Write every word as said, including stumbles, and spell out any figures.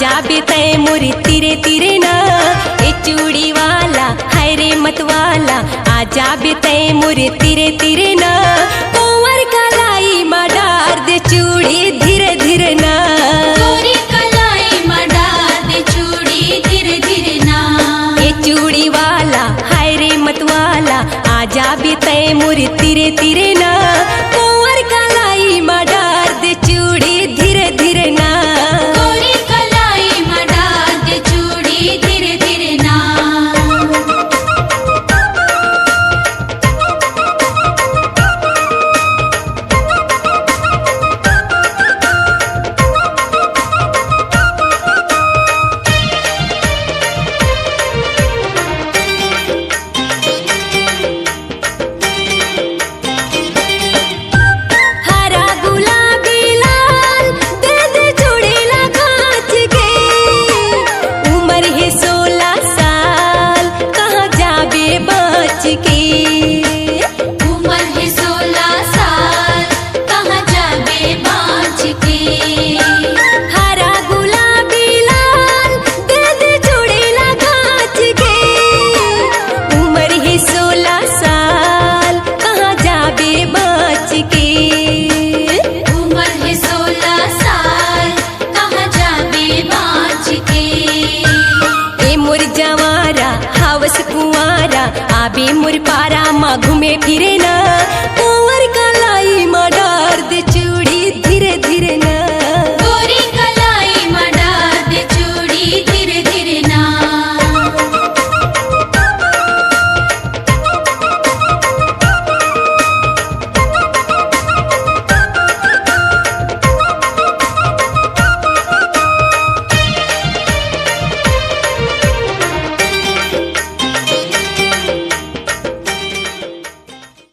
जाबे तै मोर तीरे तीरे ना, ए चूड़ी वाला, हाय रे मत वाला, आ जाबे तै मोर तीरे तीरे ना। कोंवर कलाई मा डार दे चूड़ी धीरे धीरे ना। तोरी कलाई मा डार दे चूड़ी धीरे धीरे ना। ए चूड़ी वाला, हाय रे मत वाला, आ जाबे तै मोर तीरे तीरे ना। कोंवर कलाई मा डार दे चूड़ी धीरे धीरे ना। तोरी कलाई मा डार दे चूड़ी धीरे धीरे ना। हरा गुलाबी लाल, दे दे चूड़ी ला कांच के। उमर हे सोला साल, कहाँ जाबे बाँच के। उमर हे सोला साल, कहाँ जाबे बाँच के। हरा गुलाबी लाल, दे दे चूड़ी ला कांच के। उमर हे सोला साल, कहाँ जाबे बाँच के। उमर हे सोला साल, कहाँ जाबे बाँच के। ए मोर जवारा, हावस कुंवारा, आबे मोर पारा मा घूमे फिरे ना। कुंवर